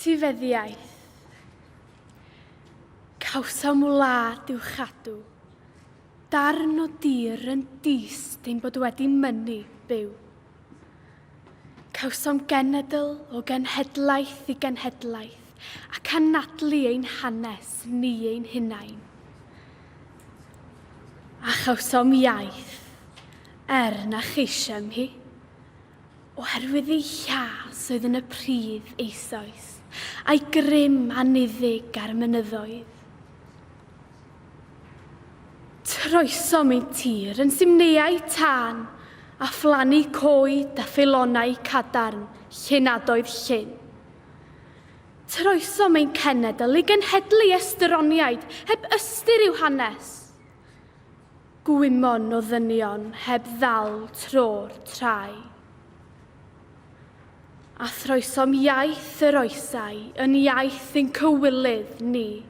Etifeddiaeth. Cawsom wlad i'w chadw, darn o dir yn dyst ein bod wedi mynnu byw. Cawsom genedl o genhedlaeth i genhedlaeth ac anadlu ein hanes ni ein hunain. A chawsom iaith, er na cheisiem hi. Oherwydd ei llas oedd yn y pridd eisoes, a'i grym anniddig ar y mynyddoedd. Troesom ein tir yn simneiau tân, a phlannu coed a ffeilonau cadarn llenadoedd llyn. Troesom ein cenedl i genhedlu estroniaid heb ystyr i'w hanes. Gwymon o ddynion heb ddal tro'r trai. A throesom iaith yr oesau yn iaith ein cywilydd ni.